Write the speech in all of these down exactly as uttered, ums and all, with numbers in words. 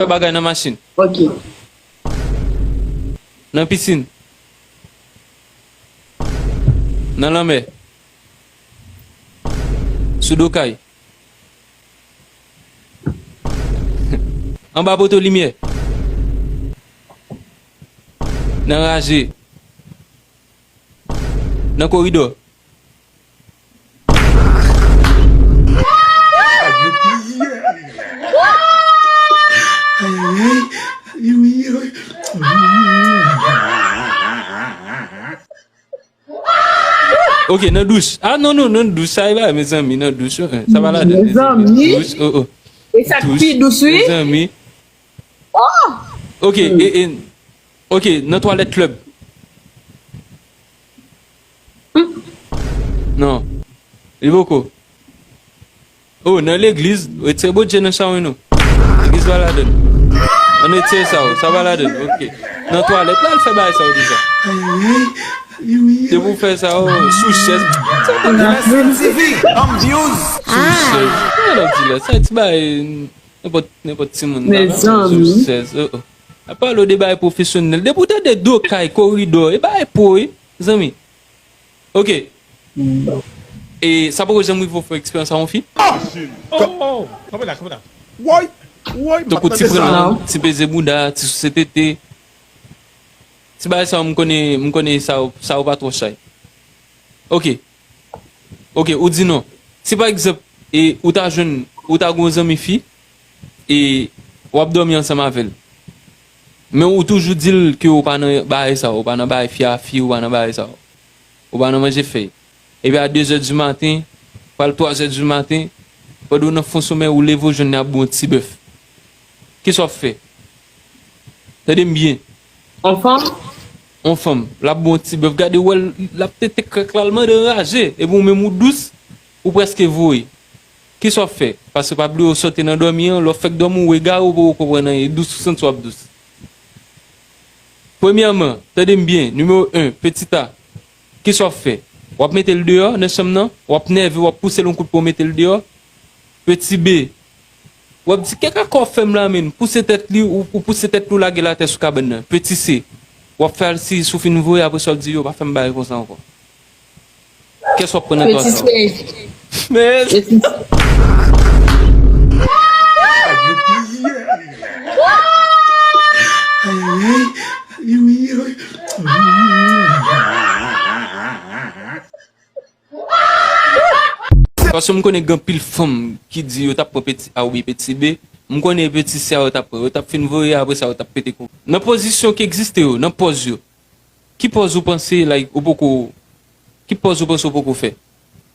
fè bagay nan machin. Ok. Nan pisin. Nan lanmè. Sou do kay. Anba poto limyè. Nan raje. Nan koridò. Ok, nan douch. Ah non, non, nan douch. Sa e ba, mezanmi, nan douch. Sa pa ladan. Mezanmi. Douch, oh, oh. E sa k pi dous, wi. Mezanmi. Oh! Ok, e, e, ok, nan twalèt klèb. Non. Li poko. Oh, nan legliz, retire Bondye nan chawony nou. Legliz pa ladann. Ann retire sa, oh, sa pa ladann. Ok. Nan twalèt la, l fè bagay sa, oh, deja. Depi w fè sa, oh, sou chèz. Sou chèz. Sa n ap di la, sa ti bagay, nenpòt, nenpòt timoun ta fè sou chèz. Oh, oh. Ap pale w de bagay pwofesyonèl. Depi w tande do kay, koridò, e bagay pwo, wi, zanmi. Ok. E sa poko janm rive w fè eksperyans a yon fi? Oh, oh, oh. Kanpe la, kanpe la. Woy, woy, m Tankou ap ti mete sa. Pran, ti peze bouda, ti souse tete. Ti bagay sa yo, m konnen, m konnen sa yo, sa yo pa twò chay. Ok. Ok, ou di non. Si pa egzanp, e, ou ta jwenn, ou ta gen yon zanmi fi, e w ap dòmi ansanm avè l. Men ou toujou di l ke ou pa nan bagay sa yo, ou pa nan bagay fi a fi, ou pa nan bagay sa yo. Ou pa nan manje fèy. Epi a de zè di maten, pral twa zè di maten, pandan w nan fon somèy, ou leve, w jwenn li ap ba w yon ti bèf. Kisa w ap fè? Tande m byen. On fanm? On fanm, l ap ba w yon ti bèf, gade, w wè l, l ap tete krèk la, l mande anraje. Epi ou menm ou dous, ou prèske voye. Kisa w ap fè? Paske pa bliye w sòti nan dòmi an, lè w fèk dòmi, ou egare, ou poko konprann anyen, e dous ou santi w ap dous. Premyèman, tande m byen, nimewo en, petit A, kisa w ap fè? W ap mete l deyò nan chanm nan, w ap nève, w ap pouse l yon kout pwen, w mete l deyò. Petit B, w ap di, kèk akò w fè m la, menm, pouse tèt li, ou, ou pouse tèt li, w lage l atè sou kabann nan. Petit C, w ap fè al si, si w fin voye, apre sa w ap di, yo, pa fè m bagay konsa ankò. Kès w ap pran nan twa sa? Men. Paske m konnen gen anpil fanm ki di yo t ap pran peti A oubyen peti B. M konnen peti C a yo t ap pran. Yo t ap fin voye, apre sa yo t ap pete kou. Nan pozisyon ki egziste yo, nan pòz yo, ki pòz ou panse, like, ou poko, ki pòz ou panse ou poko fè?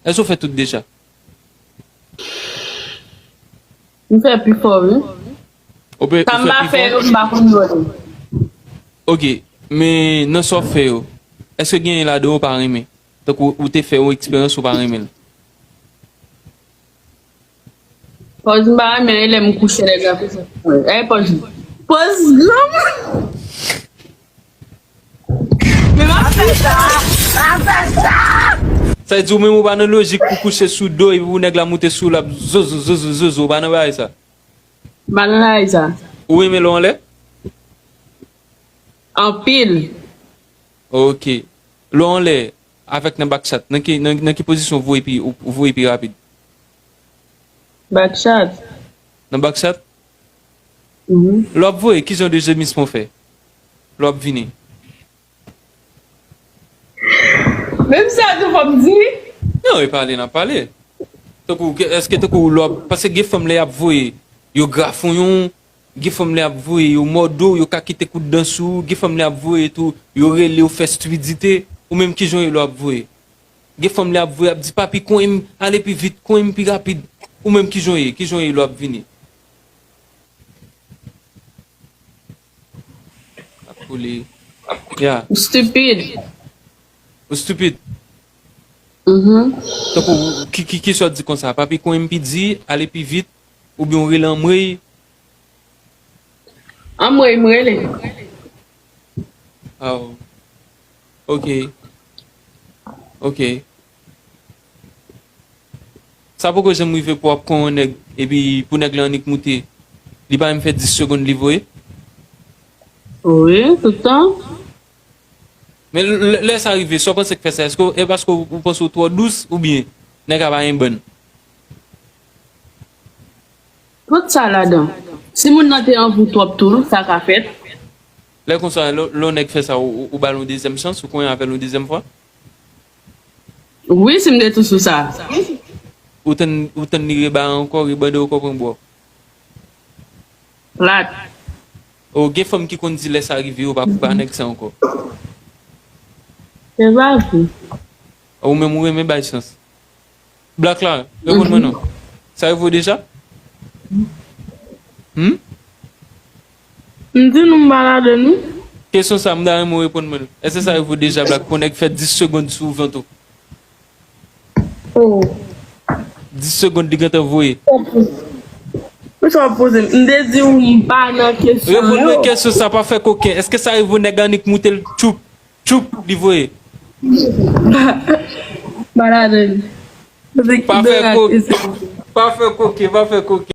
Èske ou fè tout deja? M fè pifò, wi. Ou pe, Sa ou m fè pa fè pifò? Yo, m pa konn yo. Ok, men nan sa w fè yo, èske genyen ladan w ou pa renmen? Tankou ou te fè yon eksperyans ou pa renmen l? Pòz m pa renmen, e lè m kouche, nèg la kouche. E pòz. Pòz granmoun. Men m ap fè sa. M ap fè sa. Sa vle di ou menm ou pa nan lojik pou kouche sou do epi pou nèg la moute sou ou l ap zozo, zozo, zozo, ou pa nan bagay sa? M pa nan bagay sa. Ou renmen lè w anlè? Anpil. Ok. Lè w anlè, avèk nan backshot, nan ki, nan, nan ki pozisyon ou voye pi, ou, ou voye pi rapid? Backshot. Nan backshot? Mhm. Lè w ap voye, ki jan de jemisman w fè? Lè w ap vini? Menm sa tou fò m di? Non, e pale n ap pale. Tankou, ke- èske tankou lè w ap, paske gen fanm lè y ap voye, yo grafonyon, gen fanm lè y ap voye, yo mòde w, yo ka kite kout dan sou ou, gen fanm lè y ap voye tou, yo rele w, fè stwidite, ou menm ki jan w ye lè w ap voye? Gen fanm lè y ap voye, ap di, papi, konyen m, ale pi vit, konyen m pi rapid, ou menm ki jan w ye, ki jan w ye lè w ap vini? Ap koule. Ya. Ou stupid. Ou stupid. Mhm. Tankou, ki, ki, ki sa w di konsa? Papi, konyen m pi di, ale pi vit, oubyen w rele anmwey? Anmwey, m rele. Aw. Ok. Ok. Sa poko janm rive pou w ap konyen yon nèg, epi pou nèg la annik moute, Li pa menm fè dis segonn li voye? Wi, tout tan. Men lè sa rive, sa w panse k fè sa? Èske e paske w panse w twò dous oubyen nèg la pa gen bann? Tout sa ladan. Si moun nan te anvi w twòp tou, sa ka fèt. Lè konsa, lè yon nèg fè sa, ou ba l yon dezyèm chans, ou konyen avè l yon dezyèm fwa? Wi, si m te tou sou sa. Ou tann, ou tann li rebare ankò, rebande w, konprann bò. Plat. O, gen fanm ki konn di lè sa rive, yo pa pou ba nèg sa ankò. Se pa vre. Ou menm ou renmen bay chans. Black la, reponn mwen non. Sa rive w deja? Hmm? M di nou m pa ladan nou. Kesyon sa, m ta renmen w reponn mwen. Èske sa rive w deja, Black, pou nèg fè dis segonn sou vant ou? Oh. Dis segonn, li gentan voye. Ou sa poze m. M te di w m pa nan kesyon. Reponn mwen kesyon sa, pa fè koken. Èske sa rive w nèg annik moute l, tchoup, tchoup, li voye? Pa ladan. Pa fè koken, pa fè koken, pa fè koken.